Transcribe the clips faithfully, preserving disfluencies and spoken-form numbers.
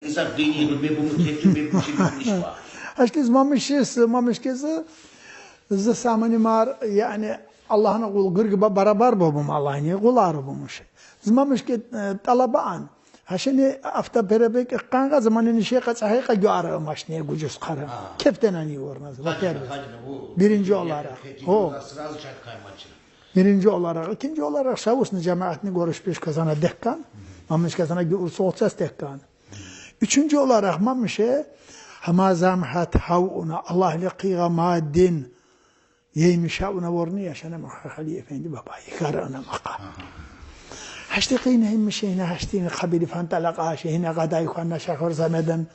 Insan qıyın yığılmay, bu mu tepki, bu mu şey, bu iş var. Aştı zımamış şey, zımamış kesi, zı samani mar, yani Allah'ına kul gırgıba barabar bu, bu Allah'ını kuları bu mu şey. Zımamış ki e, talaba an. Ha şimdi afta perebek kanka zamanın şey kaç ayka göre maşne gücüz karı. Keften ani ormaz. Bakar. Hacı, bu Birinci olarak. Hacı, Ho. Sırası çat kaymaçı. Birinci olarak, ikinci olarak şavusnu cemaatini görüşmüş kazana dekkan. Mamış kazana ursu olacağız dekkan. Üçüncü olarak mamışe hama zamhat hav ona Allah ile kıyga ma din. Yeymiş ha ona vorni yaşana maka Hali Efendi baba. Yıkar ana maka. Haşti kıyna himmiş şeyine haşti kabili fan talaka şeyine kaday kuanna şahor zameden.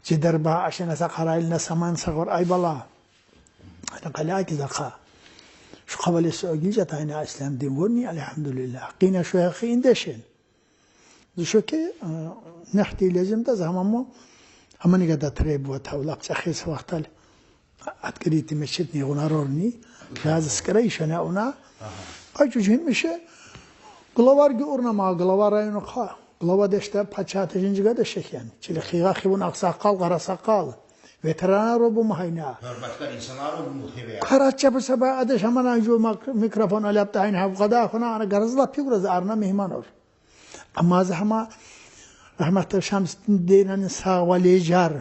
Cider ba aşena sa karayılına saman sahor ay bala. Hadi kala ki zaka. Şu kabalesi o gilce tayna İslam din vorni elhamdülillah. Kıyna şu yakı indeşin. Düşo ki, e, nehti lezim da zaman mu, hamani gada tre bu tavlap çahis vaktal. Atkiriti meçit ni ona rorni. Lazı skara işane ona. Ay cücümişe. Glavar ki orna ma, glavar ayonu ka. Glava deşte paça ateşinci gada şeken. Çile xiga xibun aksakal, karasakal. Veterana robu mahayna. Hürmetler insanlar bu muhtibe ya. Karatça bu sabah adeş aman ancu mak-, mikrofon alapta aynı havkada kona ana garazla pigraz arna mihman or. Ama zahma rahmetli Şamsettin deynen sağ valejar.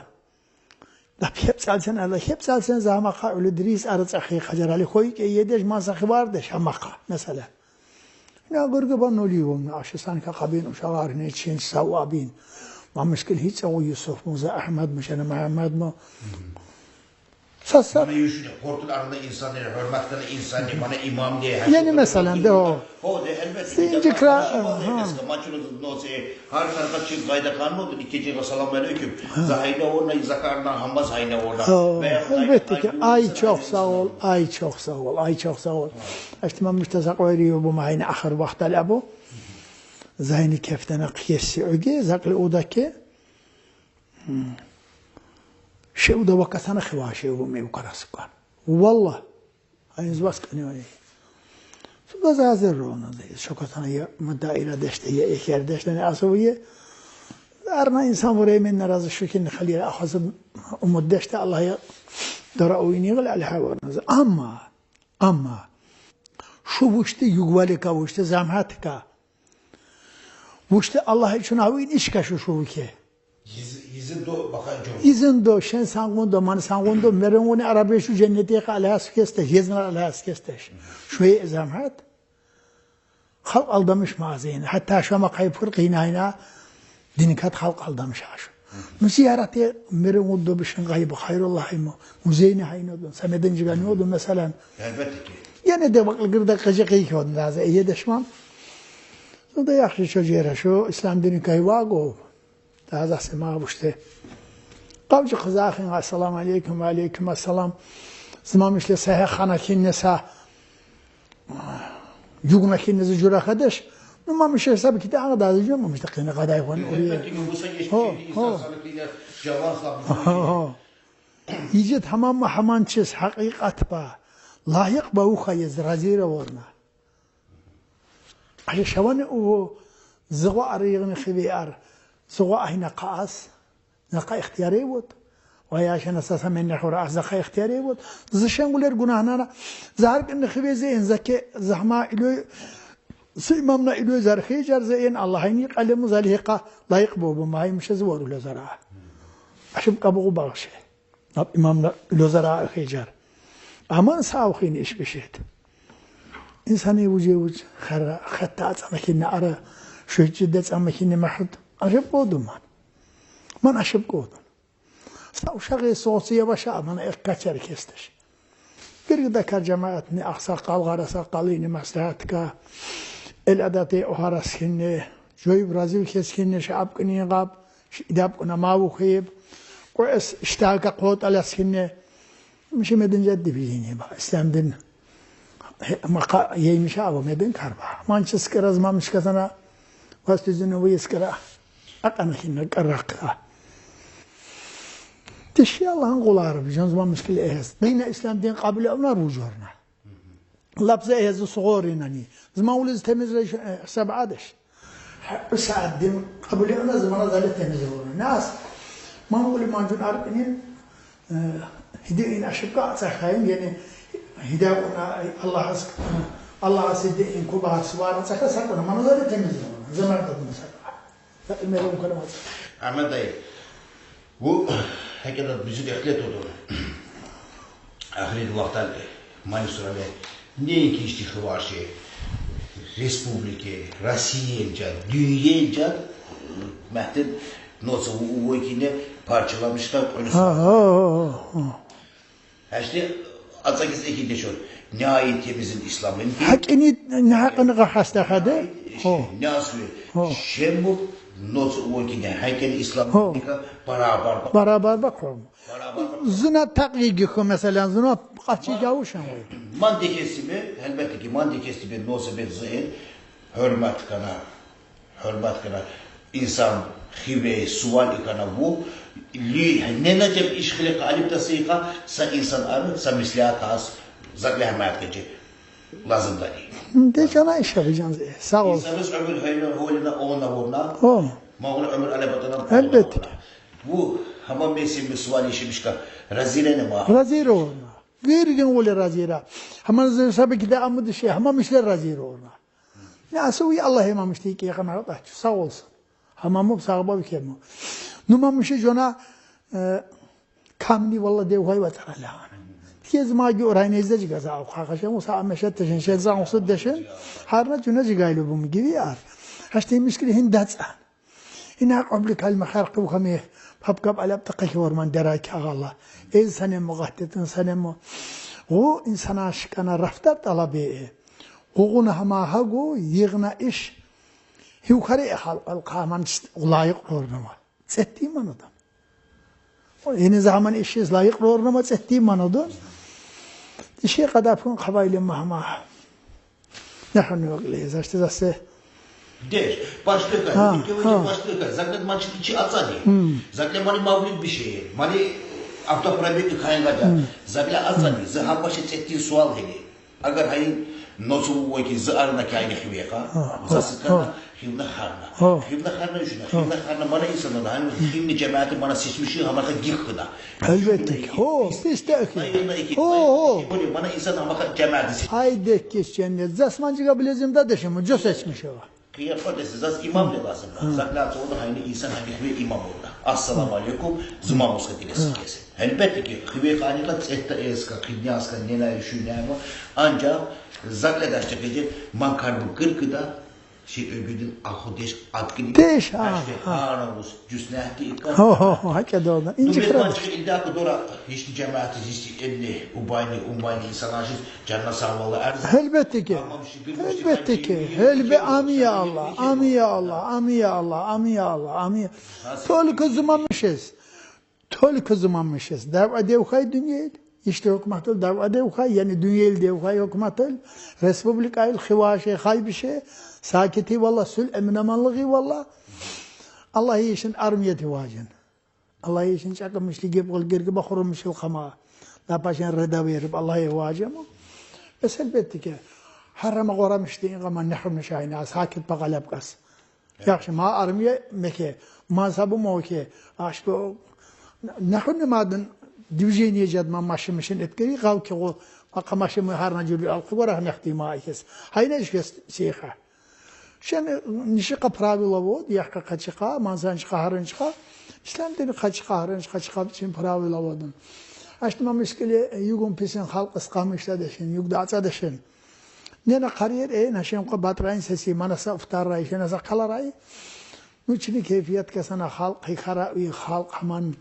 Da hep salsen ala hep salsen zahma ka öyle diriz arı çakı kacar ali koy ki yedeş masa xivar deş hamaka mesela. Ne gırgı ban oluyor onun aşı sanki kabin uşağar ne çin savabin. Ma müşkil hiç o Yusuf mu za Ahmet mi şene Muhammed mi? Sasa Bana yürüyüşü de korkun arada insan değil, hürmetlerine insan değil, bana imam diye. Yeni meselen de o. O de elbette. Zinci kra- Maçınız no se har tarafta çık gayda kan oldu, ikinci selam aleyküm. Zahide orada, zakardan hamba zahide orada. Oo, elbette ki. Ay çok sağ ol, ay çok sağ ol, ay çok sağ ol. İşte ben müstesna koyuyor bu mahine ahır vaktal bu. Zayni keftene kıyesi öge, zakli odaki. Hmm. Şey o da vakasana xiva şey bu mev karasıkan. Wallah. Aynı zvaskani öyle. Suda hazır ona da. Şokasana ya mı daire deşte ya eker deşte ne asıl ye. Arna insan vur emin razı şu ki halil ahazım umut deşte Allah'a dara oynuyor alha var. Ama, ama şu vuşti yugvalika vuşti zamhatka. Vuşti Allah için avin işka şu şu ki. Yiz-, yizin do bakacağım. İzin do, şen sangun do, man sangun do, merengun arabe şu cenneti alha skeste, yezin alha skeste. Şu zamhat. Halk aldamış mazeyini. Hatta şama kayıp kır kıynayına dinikat halk aldamış aşu. Müziyaratı merengun do bişin kayıp hayrullah mı? Müzeyini hayn odun. Samedin cigani odun mesela. Elbette ki. Yine de bak gırda kıcı kıyık odun daha iyi deşman. O da yakşı çocuğu şu İslam dini kayvago. Daha da sema işte. Kavcı kızaxın assalamu aleyküm ve aleyküm assalam. Zımam işte sehe xana kinne sa. Yuguna kinne zi cura kadeş. Numam işte hesabı ki daha da zıcım işte kine kaday kon oraya. Elbette ki bu sayı Ho, geçtiği insan ho. Sağlıklı cevazla Ho, ho. Yicit hamam mı hamançız hakikat ba. Layık ba uha yez razire vorna. Aşe şavane u zıwa arayığını xiviyar. Zıwa ayna kaas. Zaka ihtiyare vot. Vaya şana sasa menne xora zaka ihtiyare vot. Zışen guler gunahnana. Zahar kındı xive zeyin zake zahma ilo. Sı imamna ilo zar xicar zeyin Allah ayni kalemu zalihika layık bu bu mahim şe zıvar ulo zara. Aşıp kabuğu bağışı. Ab imamna ilo zara xicar. Aman sağ xini iş bişet. İnsani vuce vuc xara xatta atsamakini ara şu ciddet atsamakini mahut. Aşıp kodum man. Man aşıp kodum. Sa uşağı soğusu yavaşa aman ek kaçar kestiş. Bir gıda kar cemaatini aksakal, garasakal ini maslahatka. El adati o haraskinni. Joyub razil keskinni şaap kini gab. Şidap kuna mavu kıyıp. Ko es iştahka kot alaskinni. Mişi medin ceddi bilini ba. İslam din. He, maka yeymiş abi medin karba. Mançı sıkıra zımamış kazana. Vastüzünü vıyıskıra. Akan hinne karakka. Tişi Allah'ın kuları bir can zaman müşkil ehes. Dine İslam din kabul olmar bu corna. Lapza ehezi soğur inani. Zaman uliz temiz ve hesab adeş. Bu saat din kabul olmaz zaman azale temiz olur. Нас, мангули манджун аркъинин, э, хиде ин ашибка ацахаин, яни хиде уна Аллахас, Аллахас хиде ин кубар сувар ацаха сакъуна, мана зада темиз зуна, замар да буна сакъуна. Сакъуна мера укана маца. Агьмет дайы, бу гьакъикъатда бизин эхтилат оду. Ахырет вакътида мани сурале. Неинки ишти хиварши, республика, Россиянджа, дюньянджа, мягьтин ноца увойкине парчаламишка къону. Гьа, гьа, гьа, гьа. Гьашти ацакис экинчи шо. Няй темизин исламын. Гьакъини, гьакъини гьахаста хаде. Няй, гьо. Нясуе. Гьо. Шембу ноца увойкине. Гьакъини исламын. Гьо. Барабар ба. Барабар ба къом. Зуна такъиги ху, меселен, зуна къачи гавушан вай. Ман декесиме, гьелбетте ки, ман декесиме носа бе зен, гьюрмет кана, гьюрмет кана, инсан хиве сувал икана ву, ли, не на джеб иш хиле къалиб да сикъа, са инсан ар, са меслят ас, закъле гьамаят кече, лазим да и. Де чана иш япажан, сав ол. Инсаныс уьмюр гьайна, гьолина, она, она. О. Мавла уьмюр алабатана. Гьелбетте. Ву гьама меселе сувал ишимишка разилене ма. Разире орна. Гиргин оле разире. Гьама зен саби ки де амуд ше, гьама мишле разире орна. Я асуви Аллагь гьама мишти ки къамагъа тачу. Сав олсун. Гьама му сагъба кему. Ну ма миши джона, э, камни валла девгъай ватара лагъана. Кез ма гю орайнезде джигаза, къакъашем уса амешет дешен, шезан усуд дешен. Гьарна джуна джигайлу бум гиви ар. Гьаште мишкили гьин дацан. Ина къабли калма харкъу хами папкаб алаб такъи орман дерай кагъала. Эл санем мугъаттетин санем му. Гъу инсана шикана рафтар талабе. Гъугъуна гьама гьагу йигъна иш. Гьив хари халкъ ал къаман лайыкъ орнама. Цетти манадан. О, яни заман ишиз лайыкъ орнама цетти манадан. Иши къадапун къабайле магьма. Нагьну вакъле, зашти засе. Деш, башлыкъа, гьа, икки гьа. Башлыкъа, закъат мачи ичи ацани. Гьм. Закъат мани мавлид бир шей. Мани автопробег кайгъада. Гьм. Закъат ацани, гьм. Зи гьаб баши цетти суал гьели. Агар гьайин ноцу войки зи арна кайни хивекъа, гьа, гьа, за сикъана, гьа. Хивна харна. Гьа. Хивна харна ишна, гьа. Хивна харна мана инсанлар, гьайин хивни жамаати мана сисмиши гьамаха гихна. Гьелбетте. Гьо, пис де ки. Гьайин ики. Гьо, гьо. Боли мана инсан гьамаха жамаати сис. Гьайде кис женнет. Засманчига билезим да дешим, жо сечмишева. Къияфа десе, заз имам де лазим. Гьа. Закъат ода гьайни инсан гьами хиве имам ода. Ассаламу алейкум, зумамуска дилес кеси. Гьелбетте ки, хиве къаникъа цетта эска, къидняска, нена ишуне ма. Анжакъ закъат дашта кеже, ман карбу кыркыда, ши огюдюн аху деш аткыни. Деш, гьа, гьаште гьа. Гьаравус, жуснахти икъа. Гьо, гьо, гьо, гьакъа да ода. Инжи кра. Ду бет ман чы илда ку дора, гьишти жамаати, гьишти элли, убайни, умайни инсан ашиз, жанна сав бола арз. Гьелбетте ки. Гьелбетте ки. Гьелбе-, амин я Аллагь, амин я Аллагь, амин я Аллагь, амин я Аллагь, амин. Только зумамишез. Только зумамишез. Дав адев хай дуньяйд. Иште гьукуматыл дав адев хай, яни дуньяйыл дев хай гьукуматыл. Республикайыл хиваше, хайбише. Сакити валла, сул эмин-аманлыгъы валла. Аллагь ишин армияти важин. Аллагь ишин чакъымишли геб гъыл гирги бахурумишил хама. Лапашин реда вериб Аллагь важаму. Бес гьелбетте ки. Гьарама гъорамишли ингъама нехуни шайна, сакит пагъалаб кас. Яхшы, ма армия меке, ма сабу моке, ашбу, нехуни мадын движение жад ма машин-машин эткери, гъав ки гъо, ма къамаши ма гьарна жули алкъу гъора нехти ма айкес. Гьайна ишкес сиха. Шен ниши къа правила вод, яхка къачыкъа, манзан чыкъа, гьарин чыкъа. Ислам дини къачыкъа, гьарин чыкъа, чыкъа бичин правила водун. Ашти ма мишкили югун писин халкъ исхамишта дешин, югда аца дешин. Нена къарир, э, нашен къо батрайн сеси, манаса уфтаррай, шенаса къаларай. Ну чини кайфият касана халкъ, хикара уй халкъ гьаман.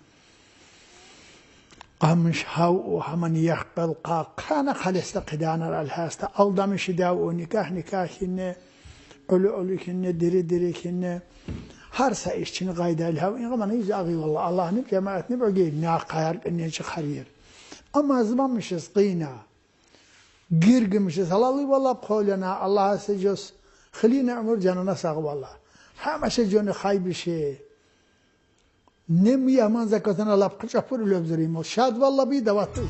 Къамиш гьав у гьаман яхбел къа-, къана халеста къиданар алхаста. Алдамиши дав у никагь, никагь хинне, улу, улу хинне, дири, дири хинне. Гьар са иш чини къайдал гьав, ингъа мана юз агъи валла, Аллагьни, жамаатни, бу гей, на къаяр, къинне чи харир. Амма зумамишез къина. Гиргимишез гьалали валла къолена, Аллагь сежос, хилина умур жанана сагъ валла. Гьамаша жони хайбише. Нем яхман закатана лап къычапур улебзирим. Шад валла би даватты.